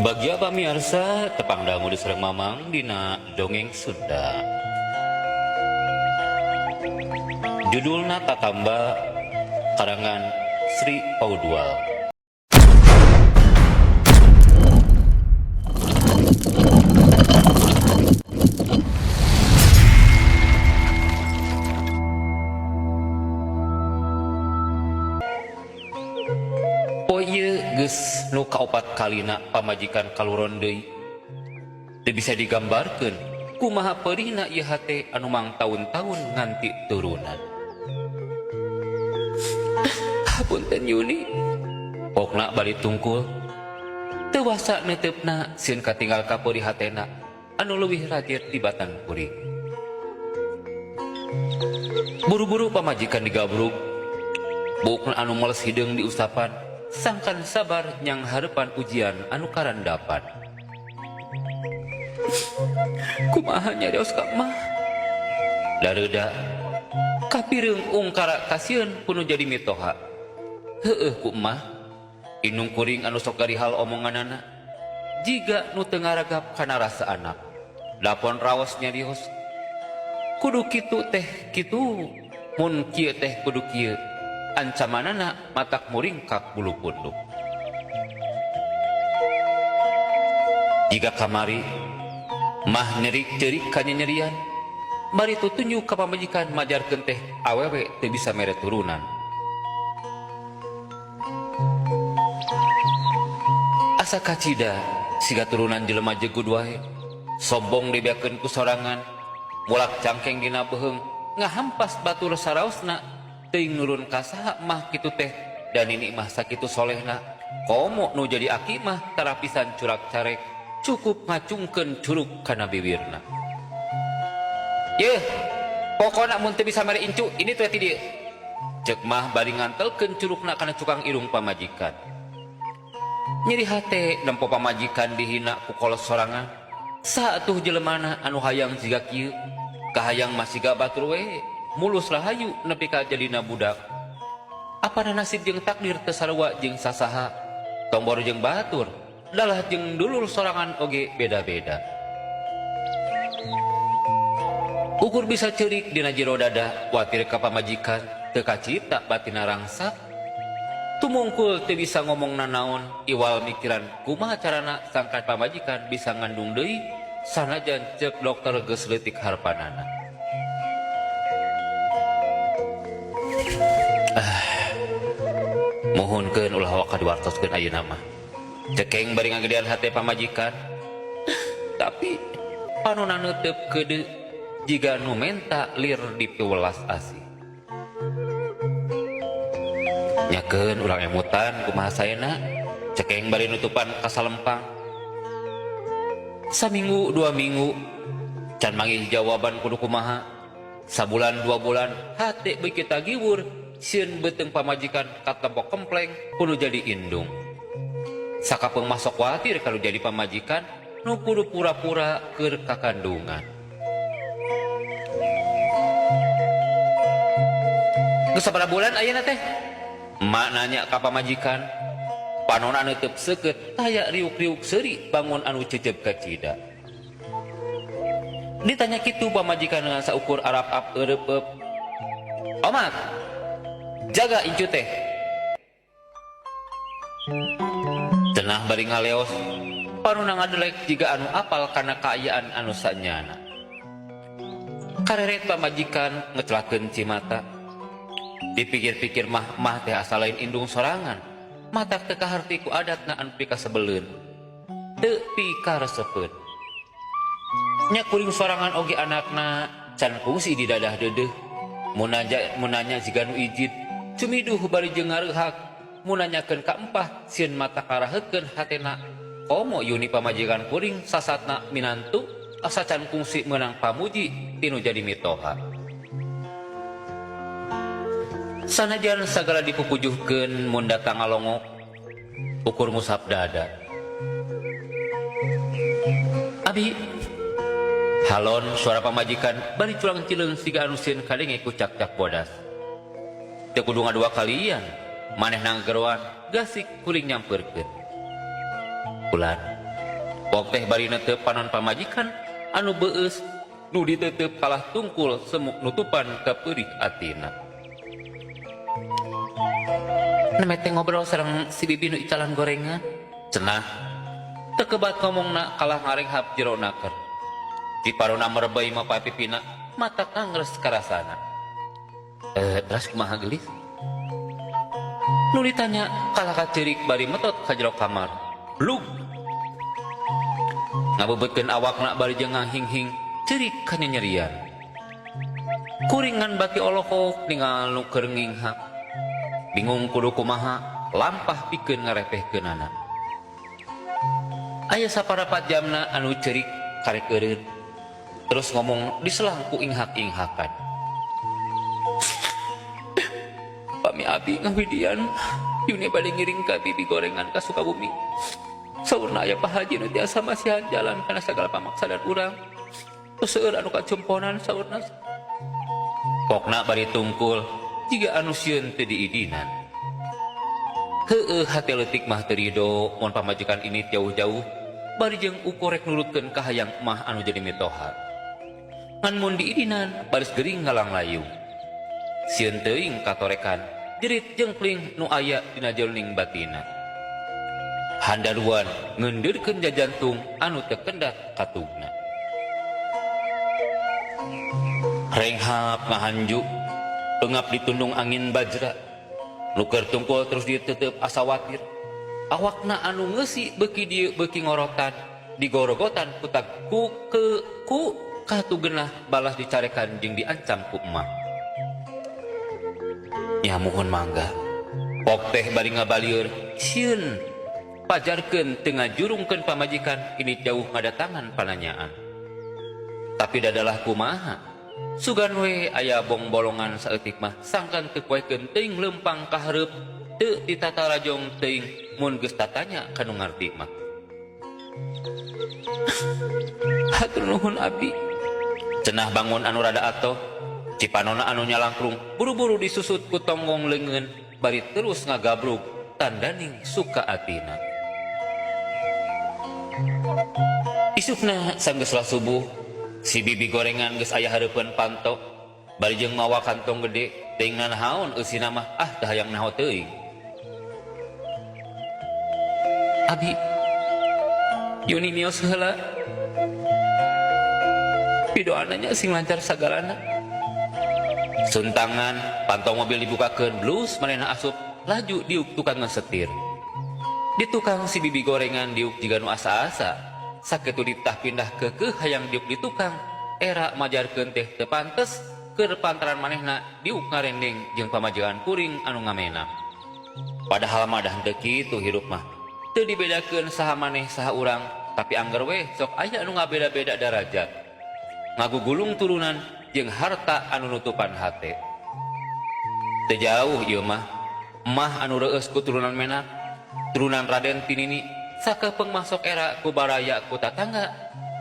Bagya pamiarsa tepang dangu di sareng Mamang dina Dongeng Sunda. Judulna Tatamba karangan Sri Paudual. Poe ieu geus nu kaopat kalina pamajikan kaluron deui. Teu bisa digambarkeun kumaha peurihna ieu hate anu mangtaun-taun nganti turunan. Hapunten Yuni, pokna bari tungkul. Teu wasa neuteupna sieun katinggal ka peurih hatena anu leuwih rajet tibatan kuring. Buru-buru pamajikan digabrug, buukna anu meles hideung diusapan sangkan sabar nyang hareupan ujian anu karandapan. Kumaha nyarios ka mah? Dareuda kapireung ungkara kasieun ku nu jadi mitoha. Heueuh ku emah, indung kuring anu sok garihal omonganana. Jiga nu teu ngaragap kana rasa anak. Dapon raos nyarios. Kudu kitu teh kitu, mun kieu teh kudu kieu. Ancamanana matak muringkak bulu punduk. Jiga kamari, mah nyerik ceurik kanyanyerian, bari tutunjuk ka pamajikan majarkeun teh awewe teu bisa mere turunan. Asa kacida siga turunan jelema jegud wae, sombong dibeakeun ku sorangan, mulak cangkeng dina beuheung, ngahampas batur saraosna, teuing nurun ka saha mah kitu teh, da nini mah sakitu solehna, komo nu jadi aki mah tara pisan curak carek, cukup ngacungkeun curug kana biwirna. Yeuh, pokona mun teu bisa mere incu, ini teh ti dieu. Cek mah bari ngantelkeun curugna kana cukang irung pamajikan. Nyeri hate nempo pamajikan dihina ku kolos sorangan. Saha atuh jelemana anu hayang siga kieu? Kahayang mah siga batur we, mulus rahayu nepi ka jadina budak. Apana nasib jeung takdir teu sarua jeung sasaha? Tombor jeung batur, dalah jeung dulur sorangan oge beda-beda. Ukur bisa ceurik dina jero dada, kuatir ka pamajikan, teu kacipta batinna rangsak. Tumungkul teu bisa ngomong nanaon, iwal mikiran kumaha carana sangkan pamajikan bisa ngandung deui sanajan ceuk dokter geus leutik harpanana. Ah, muhunkeun ulah waka diwartoskeun ayeuna mah. Cekeng bari ngagedean hate pamajikan. Tapi panona neuteup keudeu jiga nu menta lir dipiwelas asih. Nyakeun urang emutan kumaha saena, cekeng bari nutupan kasalempang. Saminggu dua minggu can manggih jawaban kudu kumaha. Sabulan dua bulan hate beuki tagiwur sieun beuteung pamajikan katempok kempleng kudu jadi indung. Sakapeung mah sok kuatir kalu jadi pamajikan nu kudu pura-pura keur kakandungan. Geus sabaraha bulan ayeuna teh? Emak nanya ka pamajikan. Panona neuteub seukeut taya riuk-riuk seuri bangun anu ceuceub kacida. Ditanya kitu pamajikan dengan saukur arap-ap eureup-eup. Omat, jaga incu teh. Cenah bari ngaleos, panuna ngadelek jiga anu apal kana kaayaan anu sanyana. Kareret pamajikan ngecelakeun cimata. Dipikir-pikir mah mah teh asa lain indung sorangan, matak teu kaharti ku adatna anu pikasebeleun. Teu pikaresepeun. Nya kuring sorangan oge anakna can kungsi di dadah deudeuh. Mun nanya mun nanya jiga nu ijid, cumiduh bari jeung ngareuhak. Mun nanyakeun ka empah sieun mata karaheutkeun hatena. Komo Yuni pamajikan kuring sasatna minantu asa can kungsi meunang pamuji ti nu jadi mitoha. Sanajan sagala dipupujuhkeun mun datang ngalongok. Ukur ngusap dada. Abi. Halon suara pamajikan bari culang cileung siga anu sieun kadenge ku cakcak bodas. Teu kudu ngadua kalian, manehna ngageroan gasik kuring nyampeurkeun. Bulan. Pok teh bari netep panon pamajikan anu beueus nu ditetep kalah tungkul semuk nutupan kapeurih atina. Nembe teh ngobrol sareng si bibi nu icalan gorengan. Cenah. Teu kebat ngomongna kalah ngarenghap jero naker. Ciparona merebeuy mapay pipina matak ngangres karasana. Eh, teras kumaha geulis? Nu ditanya kalah kaceurik bari metot ka jero kamar. Blug. Ngabebeutkeun awakna bari jeung ngahinghing ceurik kanyanyerian. Kuring ngan baki olohok ningal nu keur nginghak. Bingung kudu kumaha, lampah pikeun ngarepehkeunana. Aya saparapat jamna anu ceurik karek eureun. Terus ngomong diselang ku inghak-inghakan. Pami abi ngawidian, Yuni bade ngiring ka bibi gorengan ka Sukabumi. Saurna aya Pak Haji nu tiasa masihan jalan kana sagala pamaksadan urang. Tos seueur anu kacumponan saurna. Pokna bari tungkul jiga anu sieun teu diidinan. Heueuh hate leutik mah teu rido mun pamajikan ini jauh-jauh bari jeung ukur rek nurutkeun kahayang emah anu jadi mitoha. Ngan mun diidinan baris gering ngalanglayung. Sieun teuing katorekan jerit jengkling nu aya dina jeroning batina. Handaruan ngeundeurkeun jajantung anu teu kendat katugna. Renghap ngahanju, pengap ditundung angin bajra. Nu keur tungkul terus ditetep asa watir. Awakna anu ngeusi beuki dieu beuki ngorotan, digorogotan ku tag ku ke ku katugenah balas dicarekan jeung diancam ku emah. Nya muhun mangga. Pok teh bari ngabalieur, sieun pajarkeun teu ngajurungkeun pamajikan ini jauh ngadatangan pananyaan. Tapi dadalah kumaha? Sugan we aya bongbolongan saeutik mah sangkan teu poekeun teuing leumpang ka hareup teu ditatarajong teuing mun geus tatanya ka nu ngarti mah. Hatur nuhun abdi. Cenah bangun anu rada atoh, cipanona anu nyalangkrung buru-buru disusut ku tonggong leungeun bari terus ngagabrug tandaning suka atina. Isukna sanggeus lah subuh, si bibi gorengan geus aya hareupeun panto, bari jeung mawa kantong gede, teuing nanaon eusina mah ah teu hayang naho teuing. Abi, Yuni mios heula. Pidoana nya sing lancar sagalana. Suntangan, pantong mobil dibukakeun, blus manehna asup, laju diuk tukang setir. Di tukang si bibi gorengan diuk jiga nu asa-asa. Sakitu ditah pindah keukeuh hayang diuk di tukang, era majarkeun teh teu pantes keur pantaran manehna diuk ngarendeng jeung pamajikan kuring anu ngamena. Padahal mah dah henteu kitu hirup mah. Teu dibedakeun saha maneh saha urang, tapi angger weh sok aya anu ngabeda-beda darajat. Ngagugulung turunan jeung harta anu nutupan hate. Teu jauh ieu mah, emah anu reueus ku turunan menak, turunan Raden Tinini, sakepeung masok era ku baraya ku tatangga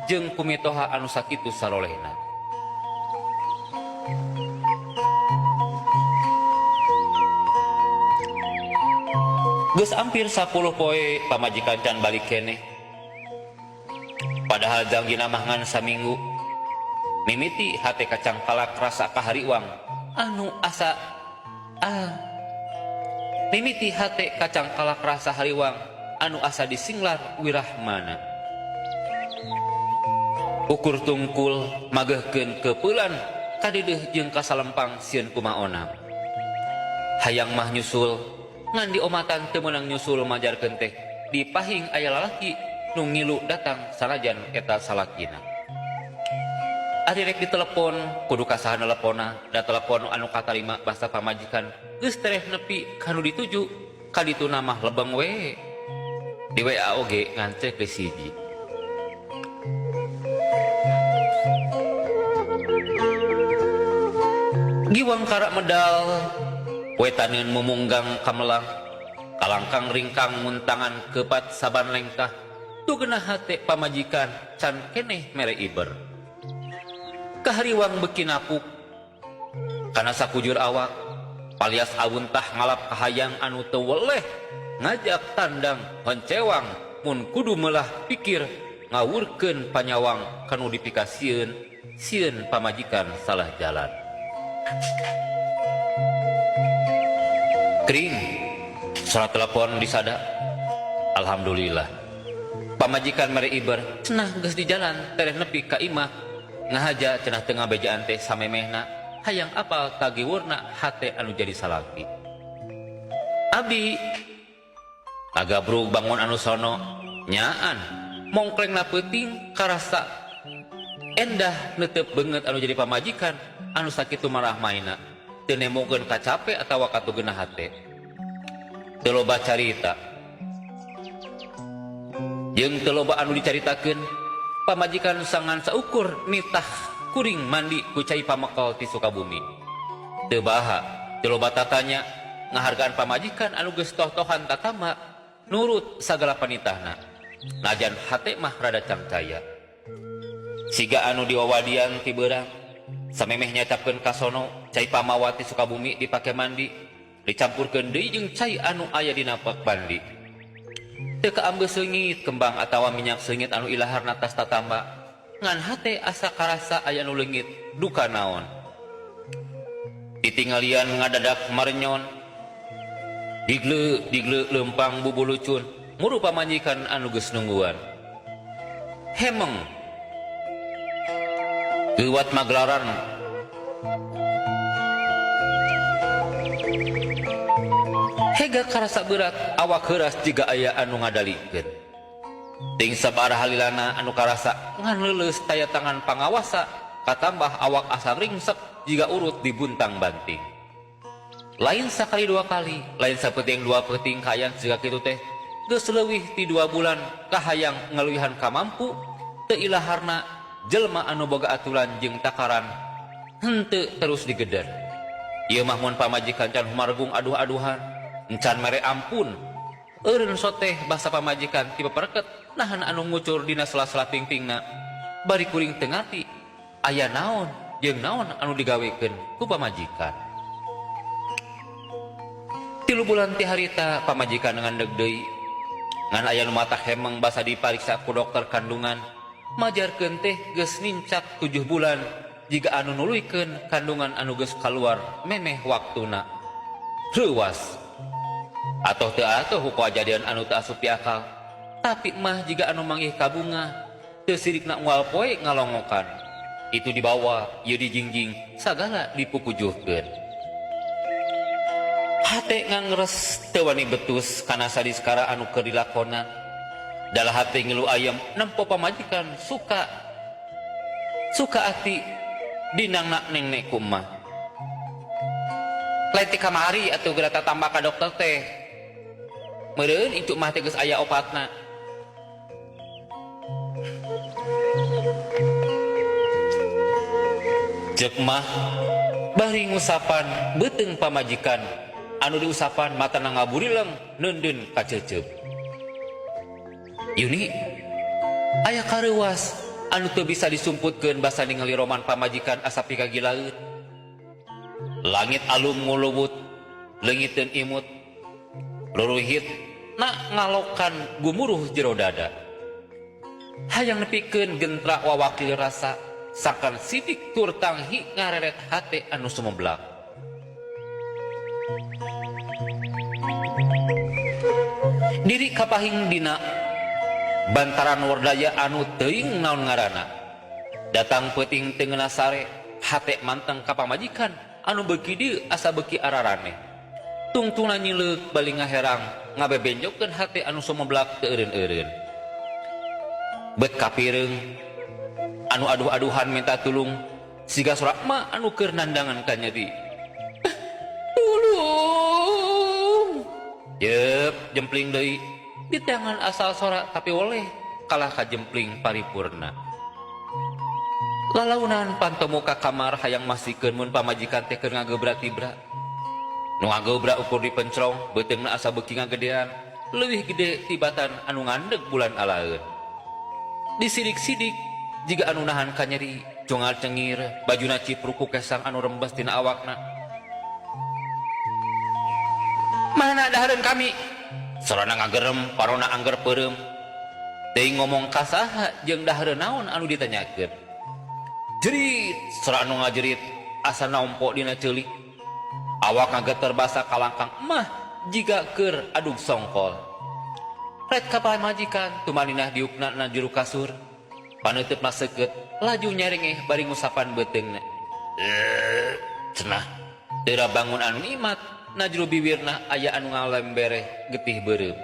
jeung ku mitoha anu sakitu sarolehna. Geus ampir 10 poe pamajikan can balik keneh. Padahal jangjina mah ngan saminggu. Mimiti hate kacangkalak rasa kahariwang anu asa ah. Mimiti hate kacangkalak rasa hariwang anu asa disinglar wirahmana. Ukur tungkul magehkeun kepeulan kadideuh jeung kasalempang sieun kumaona. Hayang mah nyusul ngan diomatan teu meunang nyusul majarkeun teh dipahing aya lalaki nu ngilu datang sanajan eta salakina. Ari rek ditelepon kudu ka saha neleponna da telepon anu katarima basa pamajikan geus tereh nepi ka nu dituju ka dituna mah lebeng we. Di WA oge ngan cek geus hiji. Giwang karak medal wetaneun mumunggang kamelang kalangkang ringkang muntangan kepat saban lengkah tu genah hate pamajikan can keneh mere iber. Kahariwang beuki napuk kana sakujur awak palias awuntah ngalap kahayang anu teu weleh ngajak tandang honcewang mun kudu meulah pikir Ngawurkeun panyawang kanu dipikasieun sieun pamajikan salah jalan. Kring suara telepon disada. Alhamdulillah. Pamajikan mere iber cenah geus di jalan tereh nepi ka imah ngahaja cenah teu ngabejaan teh samemehna hayang apal kagiwurna hate anu jadi salaki. Abi Agabrug bangun anu sono nyaan mongklengna peuting karasa endah neuteup beungeut anu jadi pamajikan anu sakitu marah maina teu nemukeun kacape atawa katugeunah hate. Teu loba carita jeung teu loba anu dicaritakeun pamajikan sangan saukur nitah kuring mandi ku cai pamekel ti Sukabumi. Teu baha teu loba tatanya ngahargaan pamajikan anu geus toh-tohan tatamba nurut sagala panitahna najan hate mah rada cangcaya. Siga anu diwawadian ti beurang samemeh nyacapkeun ka sono cai pamawa ti Sukabumi dipake mandi dicampurkeun deui jeung cai anu aya dina pak mandi. Teu kaambe seungit kembang atawa minyak seungit anu ilaharna tas tatamba ngan hate asa karasa aya nu leungit duka naon. Ditingalian ngadadak marenyon digle digle leumpang bubulucun muru pamajikan anu geus nungguan. Hemeng geuwat magelaran hega karasa berat awak heuras jiga aya anu ngadalikeun. Ting sabaraha lilana anu karasa ngan leuleus taya tangan pangawasa katambah awak asa ringsek jiga urut dibuntang banting. Lain sakali dua kali, lain sapeuting dua peuting kaayaan siga kitu teh geus leuwih ti dua bulan kahayang ngaleuwihan kamampu teu ilaharna jelma anu boga aturan jeung takaran henteu terus digeder. Ieu mah mun pamajikan can humargung aduh-aduhan, encan mere ampun. Eureun soteh basa pamajikan ti papereket nahan anu ngucur dina sela-sela pingpingna. Bari kuring teu ngarti aya naon jeung naon anu digawekeun ku pamajikan. Tilu bulan ti harita pamajikan ngandeg deui. Ngan aya nu matak hemeng basa dipariksa ku dokter kandungan majarkeun teh geus nincak tujuh bulan jiga anu nuluykeun kandungan anu geus kaluar memeh waktuna. Reuwas. Atoh teu atoh ku kajadian anu teu asup di akal. Tapi mah jiga anu manggih kabunga teu sirikna unggal poe ngalongokan. Itu dibawa, ieu dijingjing, sagala dipupujuhkeun. Hate ngangres teu wani betus kana sadiskara anu keur dilakonan. Dalah hate ngilu ayem nempo pamajikan suka suka ati dinangna nengnek ku emah. Lain ti kamari atuh geura tatamba ka dokter teh. Meureun incu mah teh geus aya opatna. Cek mah bari ngusapan beuteung pamajikan anu diusapan matana ngaburileng neundeun kaceuceup. Yuni aya kareuwas anu teu bisa disumputkeun basa ningali roman pamajikan asa pikagilaeun. Langit alum nguluwut leungiteun imut ruruhit na ngalokan gumuruh jero dada. Hayang nepikeun gentra wawakil rasa sangkan sidik tur tanghi ngareret hate anu sumeblak. Diri kapahing dina bantaran werdaya anu teuing naon ngaranna. Datang peuting teu ngeunah sare, hate manteng ka pamajikan anu beuki dieu asa beuki araraneh. Tungtungna nyileuk bali ngaherang ngabebenjokeun hate anu sumeblak teu eureun-eureun. Bet kapireung anu aduh-aduhan minta tulung siga sora emak anu keur nandangan ka nyeri. Tulung! Jep, jempling deui di tangan asal sora tapi woleh kalah ka jempling paripurna. Lalaunan pantomu ka kamar hayang masikeun mun pamajikan teh keur ngagebra tibra. Nu ngagebra ukur dipencrong, beuteungna asa beuki ngagedean, leuwih gede tibatan anu ngandeg bulan alaeun. Disidik-sidik jiga anu nahan kanyeri, cungal cengir, bajuna cipruk ku kesang anu rembes tina awakna. Mana dahareun kami? Sorana ngagerem, parona angger peureum. Teuing ngomong ka saha jeung dahareun naon anu ditanyakeun. Jerit sora anu ngajerit asa naompo dina ceuli. Awak ngageter basa kalangkang emah jiga keur adug songkol. Ret ka pamajikan tumaninah diukna na juru kasur. Paneuteup seukeut laju nyarengeh bari ngusapan beuteungna. Cenah teu bangun anu nikmat na jero biwirna aya anu ngalembereh getih beureum.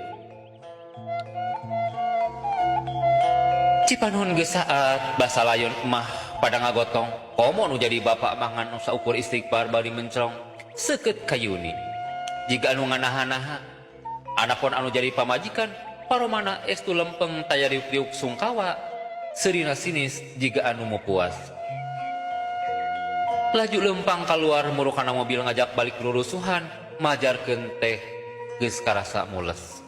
Cipanuhun geus saat basa layon emah pada ngagotong komo nu jadi bapak mah ngan saukur istighfar bari mencrong seukeut ka Yuni. Jiga anu nganaha-naha anapon anu jadi pamajikan paromana estu lempeng taya riuk-riuk sungkawa seurina sinis jiga anu mupuas. Laju lempang kaluar murukana mobil ngajak balik rurusuhan majarkeun teh geus karasa mules.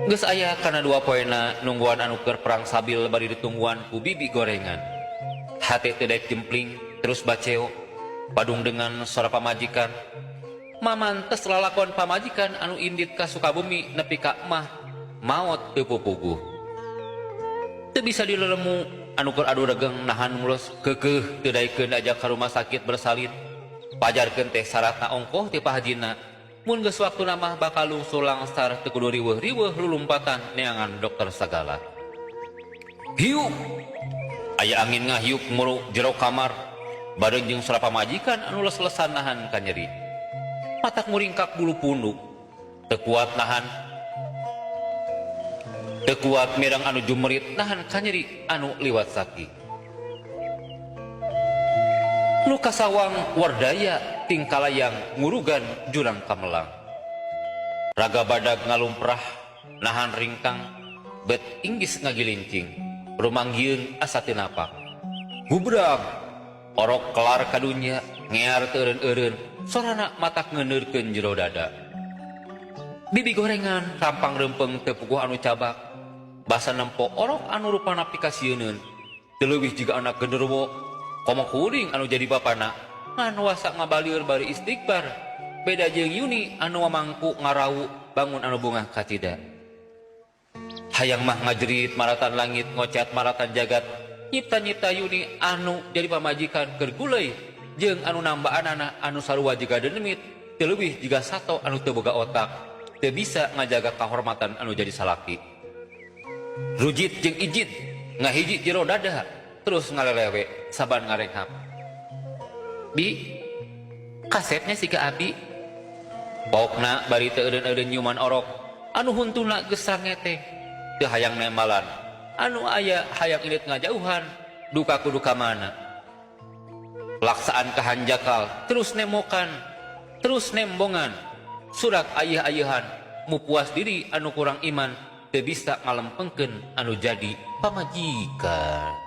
Geus aya kana dua poena nungguan anu keur perang sabil bari ditungguan ku bibi gorengan. Hate teu daek jempling terus baceo padung dengan sora pamajikan. Mamantes lalakon pamajikan anu indit ka Sukabumi nepi ka emah maot teu pupuguh. Teu bisa dilelemu anu keur adu regeng nahan mules keukeuh teu daekeun diajak ka rumah sakit bersalin. Pajarkeun teh syaratna ongkoh ti pahajina. Mun geus waktuna mah bakal lungsur langsar teu kudu riweuh-riweuh lulumpatan neangan dokter sagala. Hiuk! Aya angin ngahiuk muru jero kamar bareng jeung sora pamajikan anu les-lesan nahan kanyeri. Matak muringkak bulu punduk. Teu kuat nahan. Teu kuat mirang anu jumerit nahan kanyeri anu liwat sakit. Nu kasawang wardaya tingkalayang ngurugan jurang kamelang. Raga badag ngalumprah nahan ringkang bet inggis ngagilincing rumanggieun asa teu napak. Gubrag orok kelar ka dunya ngear teu eureun-eureun sorana matak ngeuneurkeun jero dada. Bibi gorengan rampang reumpeng teu puguh anu cabak basa nempo orok anu rupana pikasieuneun teu leuwih jiga anak genderuwo. Komo kuring anu jadi bapana ngan wasa ngabalieur bari istighfar beda jeung Yuni anu mamangku ngarawu bangun anu bungah kacida. Hayang mah ngajerit maratan langit ngocat maratan jagat nyipta-nyipta Yuni anu jadi pamajikan keur guleuy jeung anu nambaanana anu sarua jiga denemit teu leuwih jiga sato anu teu boga otak teu bisa ngajaga kahormatan anu jadi salaki. Rujit jeung ijid ngahiji jero dada terus ngalelewe saban ngarenghap. Bi, kasepnya si ka abi. Pokna bari teu eureun-eureun nyuman orok anu huntuna geus sangeteng teu hayang nembalan anu aya hayang indit ngajauhan duka kudu ka mana. Laksaan kahanjakal terus nemokan terus nembongan surak ayeuh-ayeuhan mupuas diri anu kurang iman teu bisa ngalempengkeun anu jadi pamajikan.